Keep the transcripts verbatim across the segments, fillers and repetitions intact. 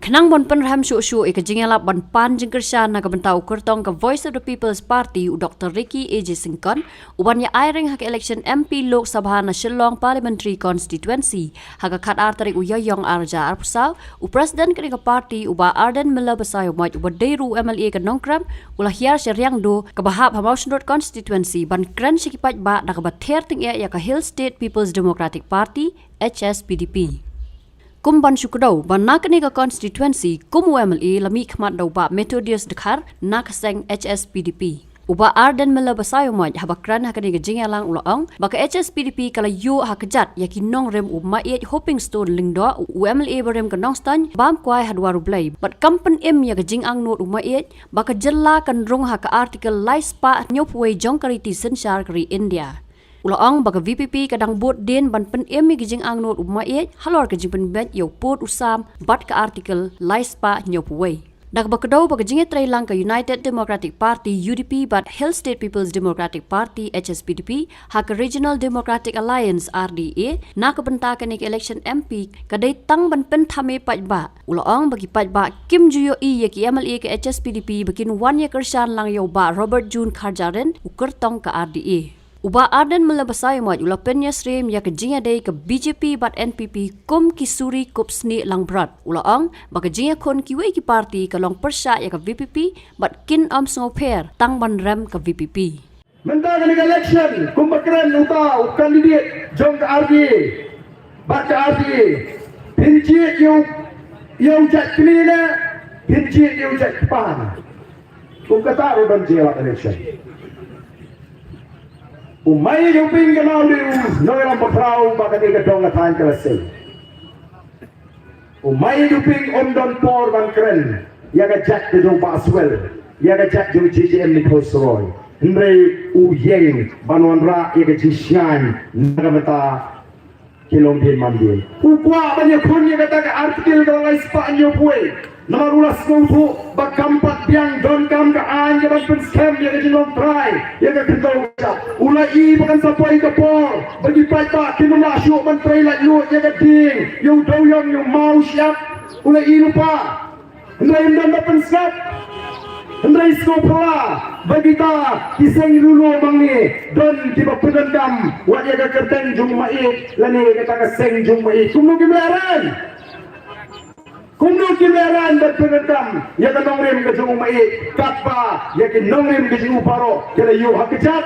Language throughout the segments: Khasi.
Khnang ban pynrhem shuh shuh ïa ka jingïalap ban pan jingkyrshan na ka bynta u kyrtong ka Voice of the People's Party, u Doctor Ricky A J Syngkon, u ban ïa ai ring ha ka election M P Lok Sabha na Shillong Parliamentary Constituency ha ka khatar tarik u Ïaïong arhajar arphew saw, u President kane ka party, u Bah Ardent Miller Basaiawmoit, uba dei ruh u M L A ka Nongkrem, u la hiar sha Riangdo, kaba hap ha Mawshynrut Constituency, ban kren sha ki paidbah da kaba ther tyngeh ïa ka Hill State People's Democratic Party, H S P D P. Kum ban shu kdew ba na kane ka constituency kum u M L A la mihkhmat da u Bah Methodius Dkhar na ka seng H S P D P. U Bah Ardent Miller Basaiawmoit, haba kren ha kane ka jingïalang, u la ong ba ka H S P D P ka la ïuh ha kjat ïa ki nongrim u Maieit Hopingstone Lyngdoh, u M L A barim ka Nongstoiñ, bam kwai ha dwar U Blei, bad kam pynim ïa ka jingangnud u Maieit ba ka jylla kan rung ha ka Article lai spah hynñiewphew wei jong ka riti synshar ka ri India. U la ong ba ka V P P ka dang bud dien ban pynim ïa ka jingangnud u Maieit halor ka jingpynbeit ïa u pud u sam bad ka Article lai spah hynñiewphew wei. Da kaba kdew ba ka jingïatreilang ka United Democratic Party, U D P, bad Hill State People's Democratic Party, H S P D P, ha ka Regional Democratic Alliance, R D A, na ka bynta kane ka election M P, ka dei tang ban pynthame paidbah. U la ong ba ki paidbah kim ju ïohi ïa ki M L A ka H S P D P ba kin wan ïakyrshan lang ïa u Bah Robert June Kharjahrin, u kyrtong ka R D A. U Bah Ardent Miller Basaiawmoit u la pynïasyriem ïa ka jingïadei ka B J P bad N P P kum ki suri kup snieh langbrot. U la ong ba ka jingïakhun kiwei ki party ka long pyrshah ïa ka V P P bad kin ym sngewpher tang ban rem ka V P P. Mynta kane ka election, kumba kren uta u candidate jong ka R D A, bad ka R D A, phin jied ïa u, ïa u jait kmie ne phin jied ïa u jait kpa? Kum kata ruh ban jied election. U Maieit Hoping ka nang dei u nongïalam bakhraw ba kane ka dong ka thaiñ ka la seng. U Maieit Hoping um don por ban kren ïa ka jait ka jong Bah Swell, ïa ka jait jong J J M Nichols Roy. Hynrei u ïeng ban wanrah ïa ka jingshngaiñ na ka bynta ki longdien mandien. U kwah ban ïakhun ïa kata ka Article ka lai spah hynñiewphew wei. Namar u la sngewthuh ba kam pat biang donkam ka aiñ ka ban pynskhem ïa ka jinglong trai ïa ka khyndew ka jait. U la i ba kan sa poi ka por ba ki paidbah kin ym lah shuh ban trei laitluid ïa ka dieng, ïa u dewiong, ïa u maw shyiap. U la i lypa. Hynrei ym don ba pynsngap. Hynrei sngewphylla ba kita ki seng riewlum hangne don kiba pyndonkam wat ïa ka kyrteng jong u Maieit lane ïa kata ka seng jong u Maieit. Kumno kim lehraiñ? Kumno kim lehraiñ ban pyndonkam ïa ka nongrim ka jong u Maieit katba ïa ki nongrim ka jong u baroh ki la ïuh ha kjat?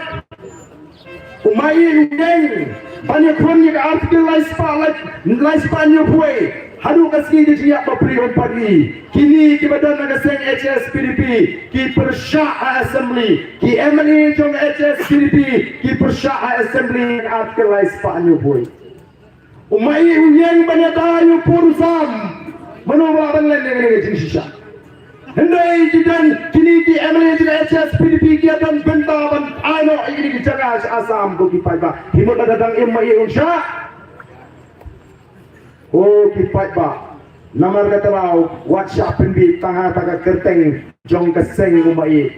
U Maieit u ïeng ban ïakhun ïa ka Article lai spah, lai, lai spah hynñiewphew wei. Haduh ka sngi ka jingïap bapli um pat i. Kine kiba don ha ka seng H S P D P ki pyrshah ha Assembly. Ki M L A jong H S P D P ki pyrshah ha Assembly ïa ka Article lai spah hynñiewphew wei. U Maieit u ïeng ban ïada ïa u pud u sam. Mano ba lah ban len ïa kane ka jingshisha? Hynrei ki don, kine ki M L A jong ka H S P D P ki ïadon bynta ban ai noh ïa kine ki jaka sha Assam. Ko ki paidbah, phi mut lada dang im Maieit un shah? Ko ki paidbah, namar kata ruh wat shah pynbiej tang ha kata ka kyrteng jong ka seng u Maieit.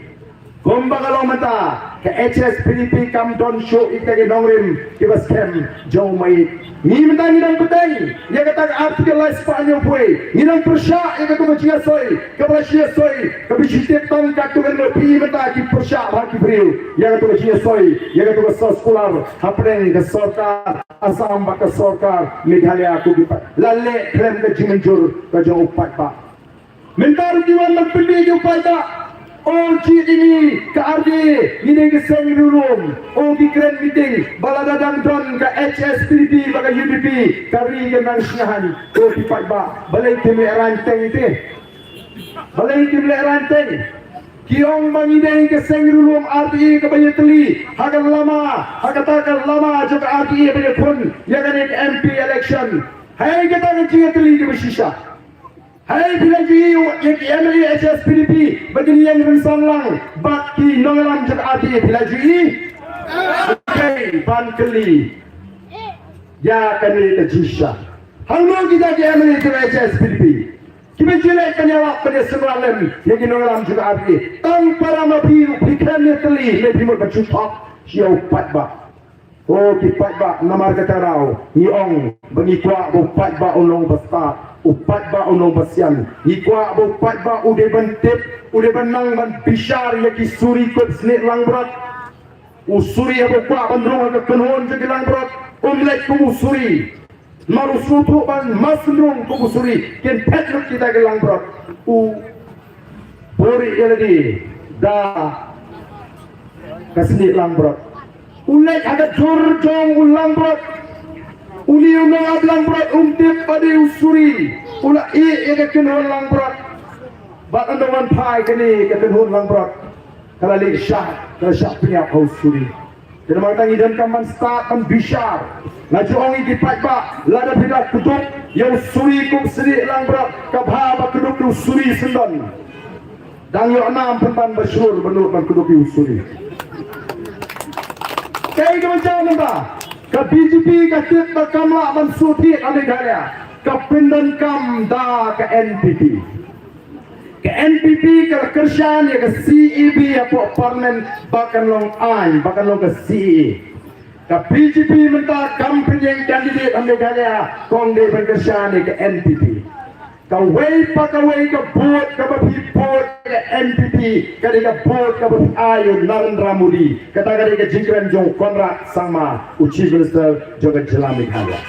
Kumba ka long mynta, ka H S P D P kam don shuh ïa kita ki nongrim kiba skhem jong u Maieit. Ngi mynta ngi dang bteng ïa kata ka Article lai spah hynñiewphew wei. Ngi dang pyrshah ïa kata ka jingïasoi kaba la shu ïasoi, kaba shu tip tang katto katne. Phi mynta ki pyrshah bha ki briew ïa kata ka jingïasoi, ïa kata ka soskular hapdeng ka sorkar Assam bad ka sorkar Meghalaya. Ko ki paid, la leh khlem ka jingmynjur ka jong u paidbah. Mynta ruh ki wan ban pynbiej ïa u paidbah. O, jied ïa ngi ka R D A, ngi dei ka seng riewlum. O, ki kren meeting ba lada dang don ka H S P D P bad ka U D P, ka ri kan nang shngaiñ. O ki paidbah, balei kim lehraiñ teng te? Balei kim lehraiñ teng? Ki ong ba ngi dei ka seng riewlum R D A kaba ïatylli ha ka lama, ha kata ka lama jong ka R D A ba ïakhun ïa kane ka M P election. Hei kata ka jingïatylli kaba shisha. Hei, phi la ju ïohi ïa ki M L A H S P D P ba kin ïeng rynsan lang bad ki nongïalam jong ka R D A, phi la ju ïohi? Hei, ban kylli ïa kane ka jingshisha. Hangno kita ki M L A jong ka H S P D P kiba ju leit ban ïalap ban ïasynra lem ïa ki nongïalam jong ka R D A? Tang para ma phi ruh phi khlem ïatylli, ne phi mut ban shu thok ïa u paidbah. Ko ki paidbah, namar kata ruh ngi ong ba ngi kwah ba u paidbah un long ba stad. U paidbah u nongbasian. Ngi kwah ba u paidbah u dei ban tip, u dei ban nang ban bishar ïa ki suri kup snieh langbrot. U suri haba u kwah ban rung ha ka kynhun jong ki langbrot, um leit kum u suri. Namar u sngewthuh ba mas rung kum u suri, kin phet lut kita ki langbrot. U buri ïa lade da ka snieh langbrot. U leit ha ka jur jong u langbrot. Uni u nongap langbrot um tip ba dei u suri. U la ïeh ïa ka kynhun langbrot. Bad ynda wan phai kane ka kynhun langbrot, ka la leit shah, ka la shah pynïap ha u suri. Te namar kata ngi donkam ban stad ban bishar. Nga ju ong ïa ki paidbah, lada phi da kdup ïa u suri kup snieh langbrot, ka bha ba kdup ïa u suri syndon. Dang ïoh nam pynban ba shlur ba nud ban kdup ïa u suri. Kaei kaba jia mynta, ka B J P ka tip ba kam lah ban shu thied ha Meghalaya, ka pyndonkam da ka N P P. Ka N P P ka la kyrshan ïa ka C A A B hapoh Parliament ba kan long aiñ, ba kan long ka C A A. Ka B J P mynta kam pynïeng candidate ha Meghalaya, kong dei ban kyrshan ïa ka N P P. Kawei pa kawei ka vote kaba phi vote ïa ka N P P, ka dei ka vote kaba phi ai ïa u Narendra Modi. Kata ka dei ka jingkren jong u Conrad Sangma, u Chief Minister jong ka jylla Meghalaya.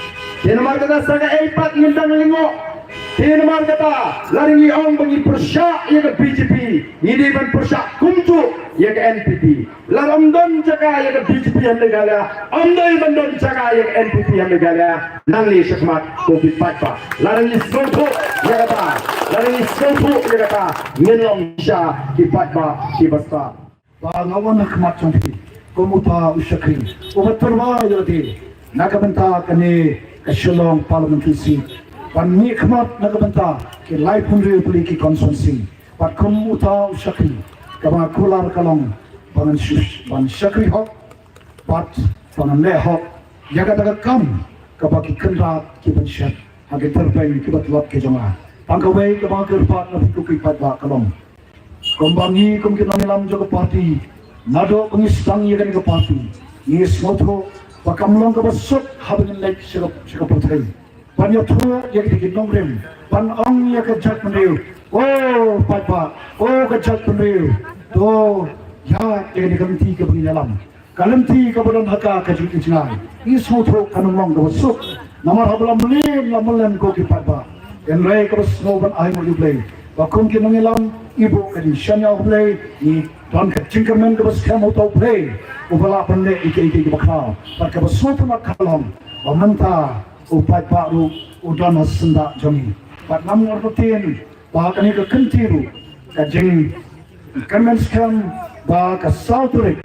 Te namar kata sa kaei pat ngin dang lyngngoh. Te namar kata, lada ngi ong ba ngi pyrshah ïa ka B J P, ngi dei ban pyrshah kumjuh ïa ka N P P. Lada ym don jaka ïa ka B J P ha Meghalaya, ym dei ban don jaka ïa ka N P P ha Meghalaya. Nangne shakhmat ko ki paidbah, lada ngi sngewthuh ïa kata, lada ngi sngewthuh ïa kata, ngin long shisha ki paidbah kiba stad. Ba nga wan ha khmat jong phi kum uta u shakri uba tyrwa ïa lade na ka bynta kane ka Shillong Parliamentary Seat, ban mihkhmat na ka bynta ki laiphew hynriew tylli ki constituency. Bad kum uta u shakri, kaba nga kular ka long ba ngan shu, ban shakri hok, bad ba ngan leh hok ïa kata ka kam kaba ki kynrad ki pynshet ha ki tyrpeng kiba tlot ki jong nga. Tang kawei kaba nga kyrpad na phi ko ki paidbah ka long, kumba ngi kum ki nongïalam jong ka party, naduh ba ngi sdang ïa kane ka party, ngi sngewthuh ba kam long kaba suk haba ngin leit sha ka, sha ka pyrthei ban ïathuh ïa kita ki nongrim, ban ong ïa ka jaitbynriew, o paidbah, o ka jaitbynriew, to ïa, ïa kane ka lynti kaba ngin ïalam, ka lynti kaba don ha ka, ka jingkynjngai. Ngi sngewthuh kan ym long kaba suk. Namar haba la mlien, la mlien ko ki paidbah, hynrei kaba sngew ban ai nguh ïa U Blei ba kum ki nongïalam ngi buh ka jingshaniah ha U Blei, ngi don ka jingkyrmen kaba skhem ha uta U Blei uba lah ban leh ïa kiei kiei kiba khraw. Bad kaba sngewtynnat ka long ba mynta u paidbah ruh u don ha syndah jong ngi. Bad ngam artatien ba kane ka kynti ruh ka jingkyrmen skhem ba ka saw tarik,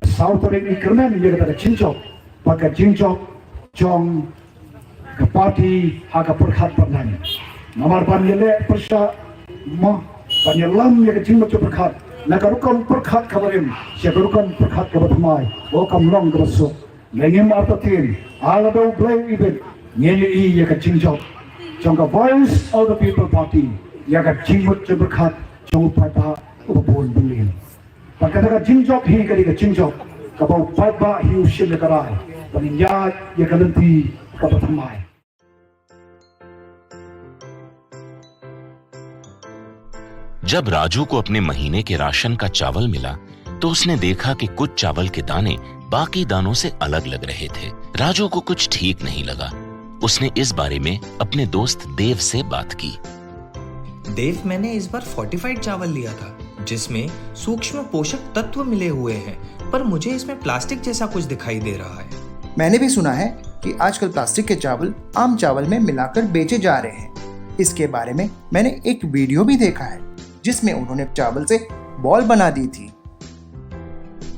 ka saw tarik ngi kyrmen ïa kata ka jingjop, ba ka jingjop jong ka party ha ka pyrkhat pyrkhat. Namar ban ïaleh pyrshah mo, ban ïalam ïa ka jingmut jingpyrkhat na ka rukom pyrkhat kaba rim sha ka rukom pyrkhat kaba thymmai, o kam long kaba suk. Lada ngim artatien, lada U Blei u ibit, ngin ïohi ïa ka jingjop jong ka Voice of the People Party ïa ka jingmut jingpyrkhat jong u paidbah uba bun bun. Bad kata ka jingjop hi ka dei ka jingjop kaba u paidbah hi u shim ïa ka rai ban ïaid ïa ka lynti kaba thymmai. जब राजू को अपने महीने के राशन का चावल मिला, तो उसने देखा कि कुछ चावल के दाने बाकी दानों से अलग लग रहे थे। राजू को कुछ ठीक नहीं लगा। उसने इस बारे में अपने दोस्त देव से बात की। देव, मैंने इस बार फोर्टिफाइड चावल लिया था, जिसमें सूक्ष्म पोषक तत्व मिले हुए हैं, पर मुझे इसमें प्लास्टिक जैसा कुछ दिखाई दे रहा है। मैंने भी सुना है कि आजकल प्लास्टिक के चावल आम चावल में मिलाकर बेचे जा रहे हैं। इसके बारे में मैंने एक वीडियो भी देखा है, जिसमें उन्होंने चावल से बॉल बना दी थी।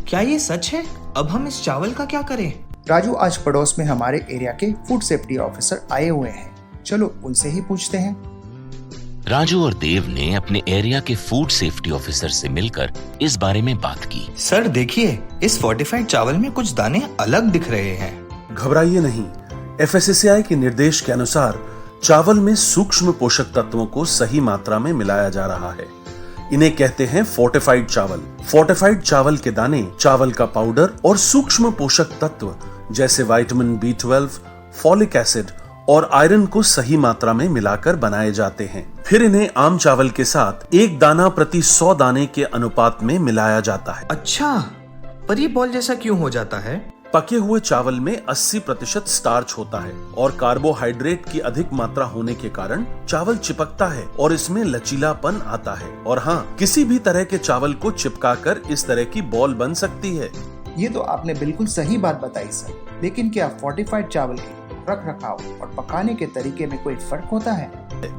क्या ये सच है? अब हम इस चावल का क्या करें? राजू, आज पड़ोस में हमारे एरिया के फूड सेफ्टी ऑफिसर आए हुए हैं, चलो उनसे ही पूछते हैं। राजू और देव ने अपने एरिया के फूड सेफ्टी ऑफिसर से मिलकर इस बारे में बात की। सर, देखिए, इस फोर्टिफाइड चावल में कुछ दाने अलग दिख रहे हैं। घबराइए नहीं, एफएसएसएआई के निर्देश के अनुसार चावल में सूक्ष्म पोषक तत्वों को सही मात्रा में मिलाया जा रहा है। इन्हें कहते हैं फोर्टिफाइड चावल। फोर्टिफाइड चावल के दाने, चावल का पाउडर और सूक्ष्म पोषक तत्व जैसे vitamin B twelve, folic acid और आयरन को सही मात्रा में मिलाकर बनाए जाते हैं। फिर इन्हें आम चावल के साथ एक दाना प्रति सौ दाने के अनुपात में मिलाया जाता है। अच्छा, पर ये बॉल जैसा क्यों हो जाता है? पके हुए चावल में अस्सी प्रतिशत स्टार्च होता है और कार्बोहाइड्रेट की अधिक मात्रा होने के कारण चावल चिपकता है और इसमें लचीलापन आता है। और हाँ, किसी भी तरह के चावल को चिपकाकर इस तरह की बॉल बन सकती है। ये तो आपने बिल्कुल सही बात बताई सर, लेकिन क्या फोर्टिफाइड चावल के रख रखाव और पकाने के तरीके में कोई फर्क होता है?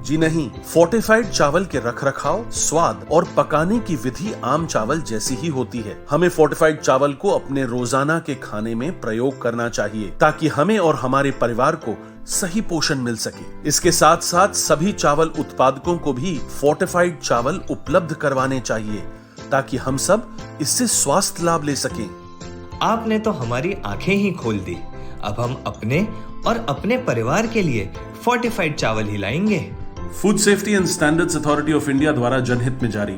जी नहीं, फोर्टिफाइड चावल के रख रखाव, स्वाद और पकाने की विधि आम चावल जैसी ही होती है। हमें फोर्टिफाइड चावल को अपने रोजाना के खाने में प्रयोग करना चाहिए, ताकि हमें और हमारे परिवार को सही पोषण मिल सके। इसके साथ साथ सभी चावल उत्पादकों को भी फोर्टिफाइड चावल उपलब्ध करवाने चाहिए, ताकि हम सब इससे स्वास्थ्य लाभ ले सकें। आपने तो हमारी आंखें ही खोल दी। अब हम अपने और अपने परिवार के लिए फोर्टिफाइड चावल ही लाएंगे। Food Safety and Standards Authority of India द्वारा जनहित में जारी।